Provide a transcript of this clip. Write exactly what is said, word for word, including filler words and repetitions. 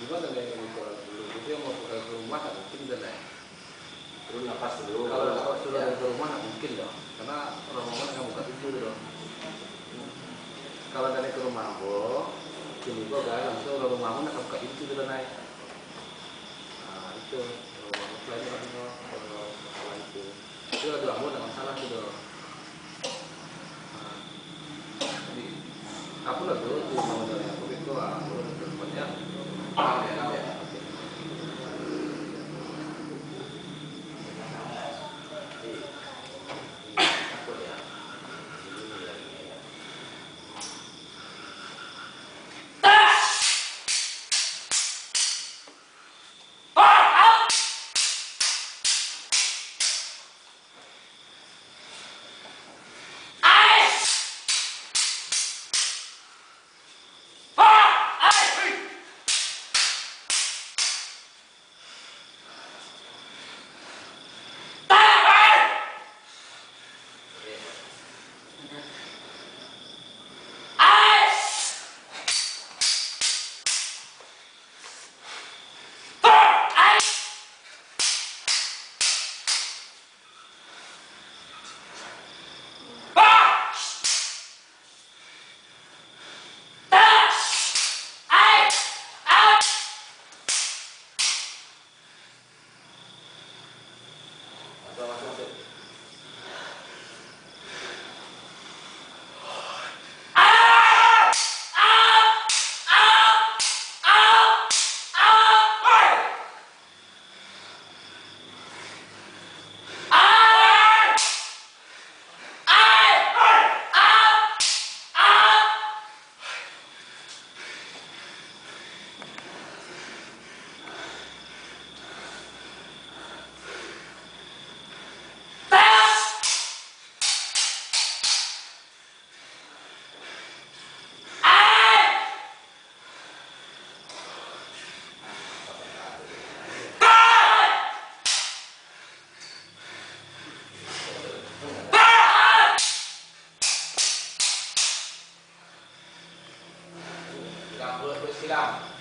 Cuma tandai yang di kolam dulu, itu yang mau buka ke rumah, tak mungkin tandai. Turun napas dulu. Kalau napas dulu dari ke rumah, tak mungkin doh. Karena orang rumah nggak buka pintu tu doh. Kalau tandai ke rumah ambo, sini kok gak langsung orang rumah ambo nak buka pintu tu tandai. Nah, itu. Orang rumah ambo selain orang rumah, kalau masalah itu. Itu lagu ambo ndak masalah tu doh. Nah, jadi, aku lagu tu mau dari aku itu, ah, aku lagu tu banyak. Ah, ya, ya. Silang, silang.